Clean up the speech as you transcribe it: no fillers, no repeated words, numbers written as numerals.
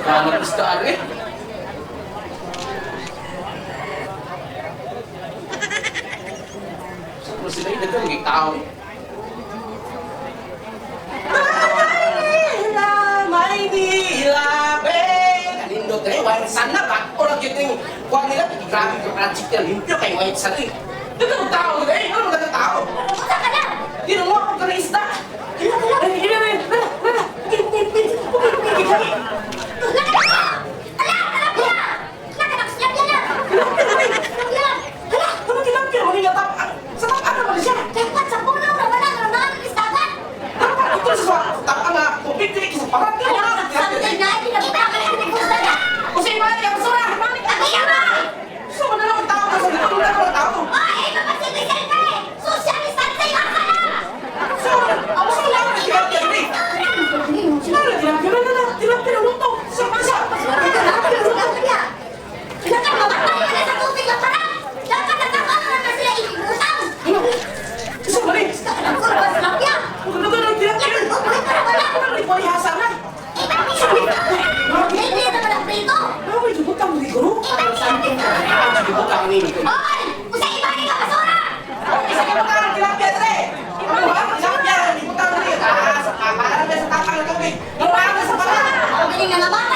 Kanang isda eh. Sa sila yung dagang tao eh. Maynila, Maynila, eh. Kanindot na eh, white sun na ba? Orang kita yung kuha nila, grabe yung project nila, limpyo kay white sun eh. Dagang tao nila eh, ano dagang tao? Unsa ka na? Di na mo ako ka na isda. Ay, ay, ay, ay, ay, ay, Ala! Tilapia! Nakanak tilapia na! Tilapia! Hala! Ano tilapia? Manila tap- Sa tap naman siya. Dapat sa puno na wala nga mga istagan! Dapat ito sa tap nga tubig dili sa parat. Ala! Sabi kay na pinabutang ka ng busta na! Kasi balik ang basura. Balik ang Ako ba? So wala lang tao sa dito, wala lang tao. Oy, mapagsilbi-silbi! Social distancing asa na! So, ako sa wala ang tilapia dili. Sila tilapia na na, tilapia na luto. Sa masa. Tilapia! Nakamatay na sa tubig ang parang! Dapat nagkakaroon na sila ibutang! So balik. Kurba tilapia! Ano to ng tilapia? Uy, para wala! Ano ni hasa na? Hindi naman ang prito! Ano may butang ni guro? Ah, sige butang ni. Hoy! Usa iba ni ka basura! Isa ka butang tilapia dre. Ano ba? Tilapia, ni butang ni. Ah, sa tama na sa tapang na tubig. Ano sa pala? Ang galing na nga.